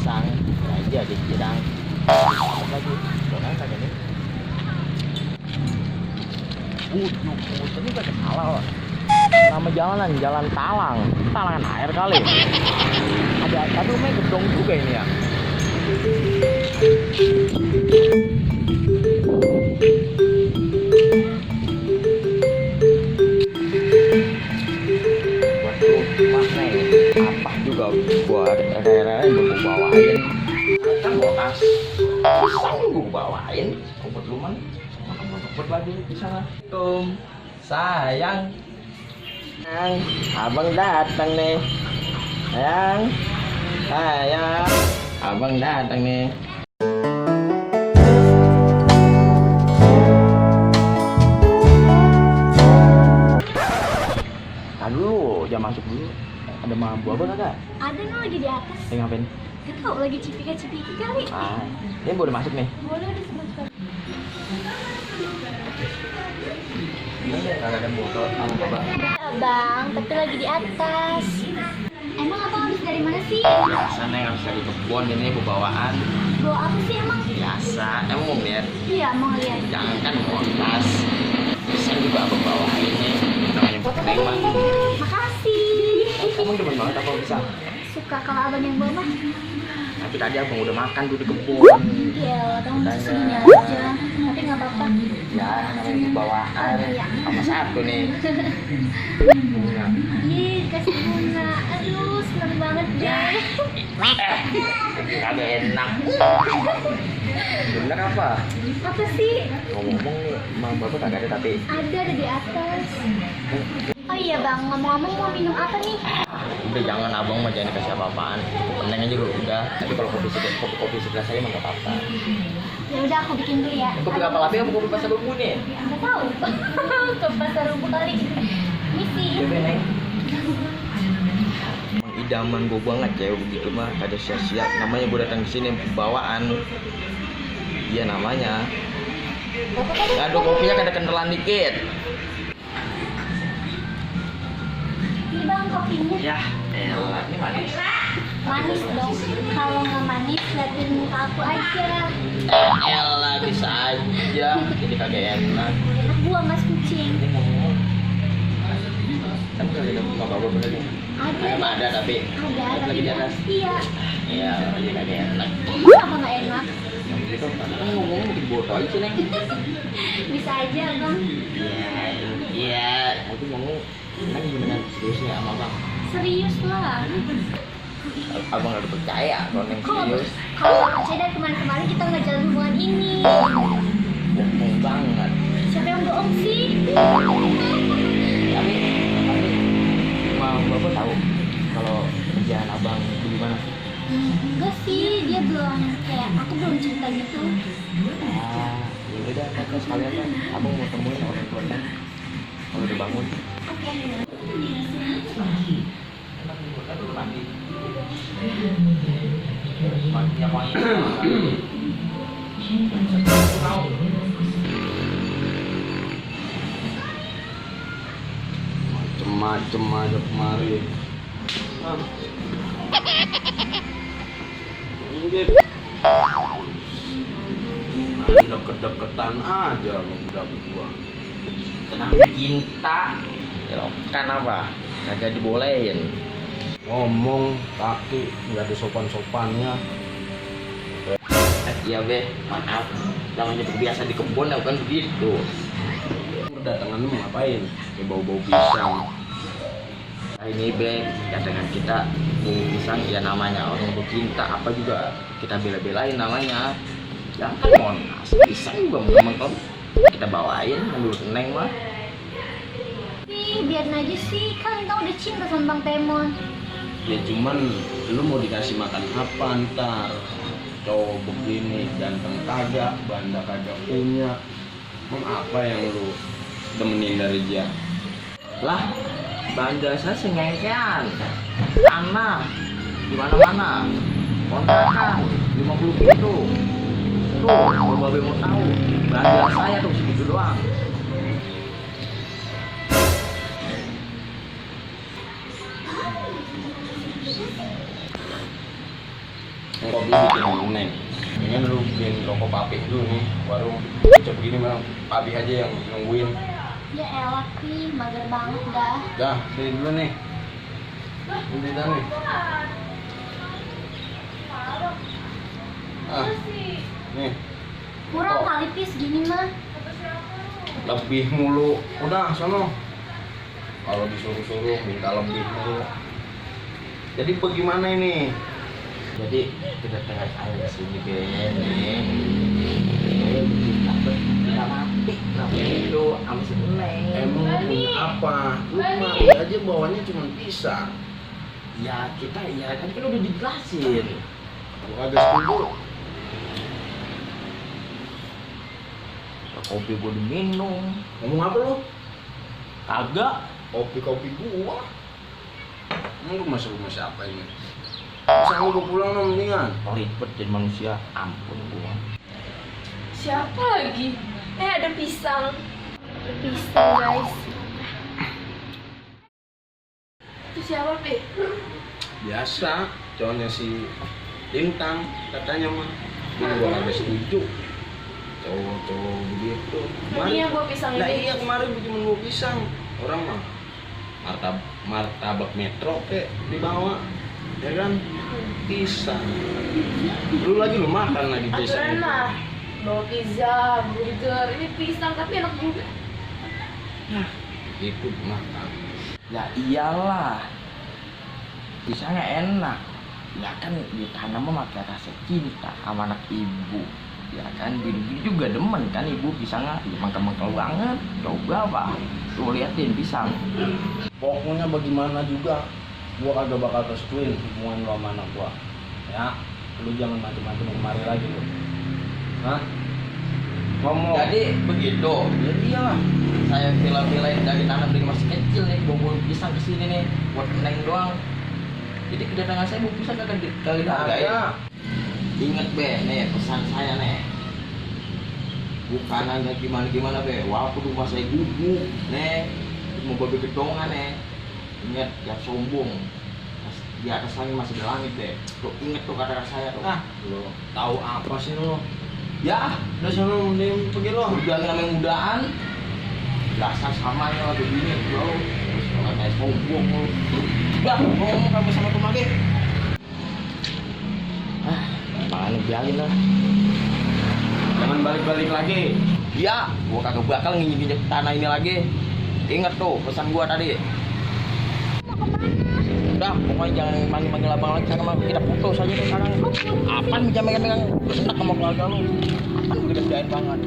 pisang aja di Cirang lagi soalnya kagak nih ini kagak salah nama jalanan Jalan Talang talangan air kali ada tapi rumahnya gedong juga ini ya. Apa juga buat rere gue bawain kan botas pisang gue bawain rumput luman rumput lagi di sana sayang abang datang nih sayang abang datang nih. Dulu jam masuk dulu ada mampu apa kagak? Ada nih lagi di atas. Ngapain? Gak tau lagi cipika-cipiki kali. Ini boleh masuk nih. Boleh udah sebentar. Iya, kagak ada motor. Coba. Abang, tapi lagi di atas. Emang abang habis dari mana sih? Biasa nih harus dari kebun ini bawaan. Bawa apa sih emang? Biasa. Emang mau lihat? Iya, mau ngeliat. Jangan kan mau tas. Bisa juga aku bawa ini. Namanya putih mah. Makasih. Kamu demen banget apa bisa? Suka kalau abang yang bawa mah. Tapi tadi abang udah makan tuh di kebun. Iya, abang sini aja. Tapi nggak apa-apa. Ya, namanya bawaan. Sama satu nih. Bunga. Ih, kasih bunga. Aduh, seneng banget deh. Kagak enak. Bener apa? Apa sih? Ngomong-ngomong nih, mama bapak kagak ada tapi Ada di atas. Oh iya bang, ngomong-ngomong mau minum apa nih? udah jangan abang mah jangan dikasih apa-apaan. Peneng aja dulu udah. Tapi kalau kopi sebelah saya mah nggak apa-apa. Ya udah aku bikin dulu ya. Kopi kapal api apa kopi pasar rumput nih? Nggak tahu. Ke pasar rumput kali. Misi. Coba neng. Emang idaman gue banget cewek begitu mah. Kada sia-sia. Namanya gue datang ke sini bawaan. Iya namanya. Aduh kopinya kada kentelan dikit. Ini bang kopinya. Ya, elah ini manis. Manis dong. Kalau nggak manis, liatin muka aku aja. Elah bisa aja. Jadi kagak enak. Enak buang mas kucing. Ini ngomong. Kan kalau ada muka bapak bener nih. Ada. Ada tapi. Ada. Lagi di atas. Iya. Iya, lagi kagak enak. Emang apa nggak enak? Gitu kan ngomong bikin botol aja sih neng. Bisa aja bang. Iya. Aku ngomong kan beneran serius ya sama abang. Serius lah. Abang nggak percaya kalau neng serius. Kalau nggak percaya dari kemarin-kemarin kita nggak jalan hubungan ini. Bohong banget. Siapa yang bohong sih? Tapi mau bapak tahu kalau kerjaan abang itu gimana? Enggak sih, dia belum kayak aku belum cerita gitu. Ya udah kan sekalian kan abang mau temuin orang tua kan kalau udah bangun. Oke. Mandinya mau macem-macem aja kemari. Deket-deketan aja udah berdua. Tenang cinta. Ya kan apa? Kagak dibolehin. Ngomong kaki nggak ada sopan-sopannya. Iya be, maaf. Namanya biasa di kebun ya kan begitu. Kedatangan lu ngapain? Kayak bau-bau pisang. Nah, ini be, kedatangan kita bau pisang ya namanya orang bercinta apa juga kita bela-belain namanya. Ya kan monas pisang juga mau kita bawain menurut neng mah. Biarin aja sih, kan kita udah cinta sama Bang Temon. Ya cuman lu mau dikasih makan apa ntar? Cowok begini ganteng kagak, banda kagak punya. Emang apa yang lu demenin dari dia? Lah, banda saya sengengkean. Tanah di mana-mana. Kontrakan 50 gitu. Tuh, kalau babe mau tahu, banda saya tuh segitu doang. Kopi bikin dulu Neng. Mendingan lu bikin rokok papi dulu nih, warung. Coba begini mah, papi aja yang nungguin. Ya elah Pi, mager banget dah. Dah, beli dulu nih. Beli dah nih. Ah, nih. Kurang Oh. kali Pi segini mah. Lebih mulu. Udah, sono. Kalau disuruh-suruh minta lebih mulu. Jadi bagaimana ini? Jadi kedatangan saya di sini nih. Nggak mati, kenapa itu sama si Neng? Emang punya apa? Lu mati aja bawahnya cuma pisang. Ya kita ya kan udah dijelasin. Gua agak setuju. Kopi gue diminum, Ngomong apa lu? kagak. Kopi-kopi gua. Lu masuk rumah siapa ini? Misalnya gua pulang dong mendingan. Ribet jadi manusia, ampun gua. Siapa lagi? Ada pisang. Pisang guys. Itu siapa, Pi? Biasa, cowoknya si Lintang katanya mah. Gua agak setuju. Cowok-cowok begitu. Ini yang bawa pisang Nah ini. iya kemarin gua cuma bawa pisang. Orang mah martabak metro kek dibawa, ya kan? Pisang. Lu lagi lu makan lagi pisang. Aturan mah bawa pizza, burger, ini pisang tapi enak juga. Ikut makan. Ya iyalah, pisangnya enak. Ya kan ditanam mah pakai rasa cinta sama anak ibu. Ya kan bini juga demen kan ibu pisangnya, ya mangkel-mangkel banget. Coba apa? Tuh liatin pisang. Pokoknya bagaimana juga, gua kagak bakal restuin hubungan lu sama anak gua. Ya, lu jangan macam-macam kemari lagi lu. Hah? Ngomong. Jadi begitu. Ya iyalah. Saya pilih-pilih dari tanam dari masih kecil nih, bawa pisang ke sini nih buat Neng doang. Jadi kedatangan saya bawa pisang kagak dihargai. Ada. Ingat be, nih pesan saya nih. Bukan hanya gimana be, walaupun rumah saya gubuk, nih mau babi gedongan nih. Ingat, jangan sombong. Di atas langit masih ada langit deh. Tuh inget tuh kata saya tuh. Ah, lu tahu apa sih lu? Ya, Udah sana mending pergi lu. udah namanya mudaan. Dasar samanya lah begini bro. Terus kalau kayak sombong lu. Udah, ngomong kamu sama tuh lagi. Makanya biarin lah. Jangan balik-balik lagi. Ya, gua kagak bakal nginjek tanah ini lagi. Ingat tuh pesan gua tadi. Udah, pokoknya jangan manggil-manggil abang lagi sama kita putus aja tuh sekarang. Apaan bisa megang-megang enak sama keluarga lu? Apaan udah kerjain banget.